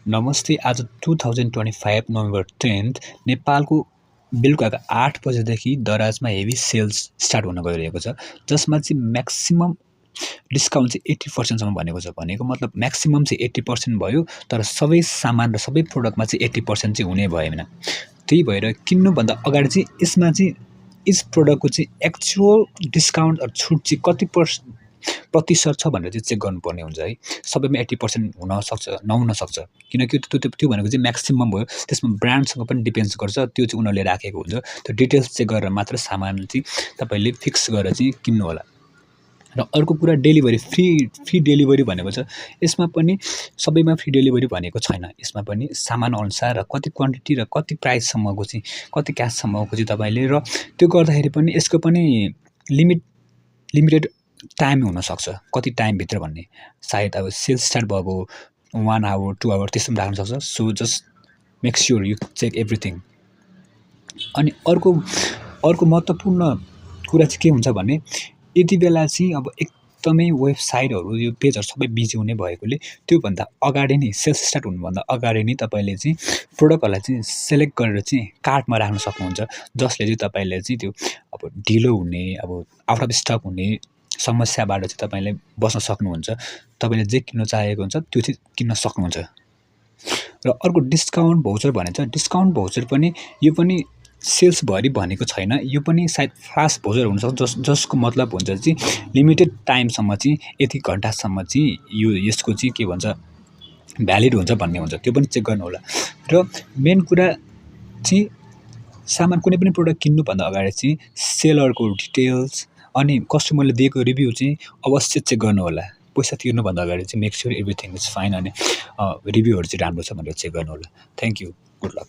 नमस्ते। आज 2025 नोभेम्बर 10 नेपालको बेलुकाका 8 बजेदेखि दराजमा हेभी सेल्स स्टार्ट हुन गइरहेको छ, जसमा चाहिँ म्याक्सिमम डिस्काउन्ट चाहिँ 80% सम्म भनेको छ। भनेको मतलब म्याक्सिमम चाहिँ 80% भयो, तर सबै सामान र सबै प्रोडक्टमा चाहिँ 80% चाहिँ हुने भएन। त्यही भएर किन्नुभन्दा अगाडि चाहिँ यसमा चाहिँ इच प्रोडक्टको चाहिँ एक्चुअल डिस्काउन्ट छुट चाहिँ कति प्रतिशत छ भनेर चाहिँ चेक गर्नुपर्ने हुन्छ है। सबैमा 80% हुनसक्छ, नहुनसक्छ, किनकि त्यो भनेको चाहिँ म्याक्सिमम भयो। त्यसमा ब्रान्डसँग पनि डिपेन्ड्स गर्छ, त्यो चाहिँ उनीहरूले राखेको हुन्छ। त्यो डिटेल्स चेक गरेर मात्र सामान चाहिँ तपाईँले फिक्स गरेर चाहिँ किन्नु होला। र अर्को कुरा डेलिभरी फ्री डेलिभरी भनेको छ। यसमा पनि सबैमा फ्री डेलिभरी भनेको छैन। यसमा पनि सामान अनुसार र कति क्वान्टिटी र कति प्राइससम्मको चाहिँ कति क्याससम्मको चाहिँ तपाईँले, र त्यो गर्दाखेरि पनि यसको पनि लिमिटेड टाइम हुनसक्छ, कति टाइमभित्र भन्ने। सायद अब सेल्स स्टार्ट भएको 1 आवर 2 आवर त्यसमा राख्न सक्छ। So just make sure you check everything. अनि अर्को महत्त्वपूर्ण कुरा चाहिँ के हुन्छ भने, यति बेला चाहिँ अब एकदमै वेबसाइटहरू यो पेजहरू सबै बिजी हुने भएकोले त्योभन्दा अगाडि नै सेल्स स्टार्ट हुनुभन्दा अगाडि नै तपाईँले चाहिँ प्रोडक्टहरूलाई चाहिँ सेलेक्ट गरेर चाहिँ कार्टमा राख्न सक्नुहुन्छ, जसले चाहिँ तपाईँले चाहिँ त्यो अब ढिलो हुने, अब आउट अफ स्टक हुने समस्याबाट चाहिँ तपाईँले बस्न सक्नुहुन्छ। तपाईँले जे किन्न चाहेको हुन्छ त्यो चाहिँ किन्न सक्नुहुन्छ। र अर्को डिस्काउन्ट भाउचर भनेको छ। डिस्काउन्ट भाउचर पनि यो पनि सेल्सभरि भनेको छैन, यो पनि सायद फ्लास भाउचर हुनसक्छ, जसको मतलब हुन्छ चाहिँ लिमिटेड टाइमसम्म चाहिँ यति घन्टासम्म चाहिँ यसको चाहिँ के भन्छ भ्यालिड हुन्छ भन्ने हुन्छ। त्यो पनि चेक गर्नु होला। र मेन कुरा चाहिँ सामान कुनै पनि प्रोडक्ट किन्नुभन्दा अगाडि चाहिँ सेलरको डिटेल्स अनि कस्टमरले दिएको रिभ्यू चाहिँ अवश्य चेक गर्नु होला। पैसा तिर्नुभन्दा अगाडि चाहिँ make sure everything is fine, अनि रिभ्यूहरू चाहिँ राम्रो छ भनेर चेक गर्नु होला। Thank you, good lock.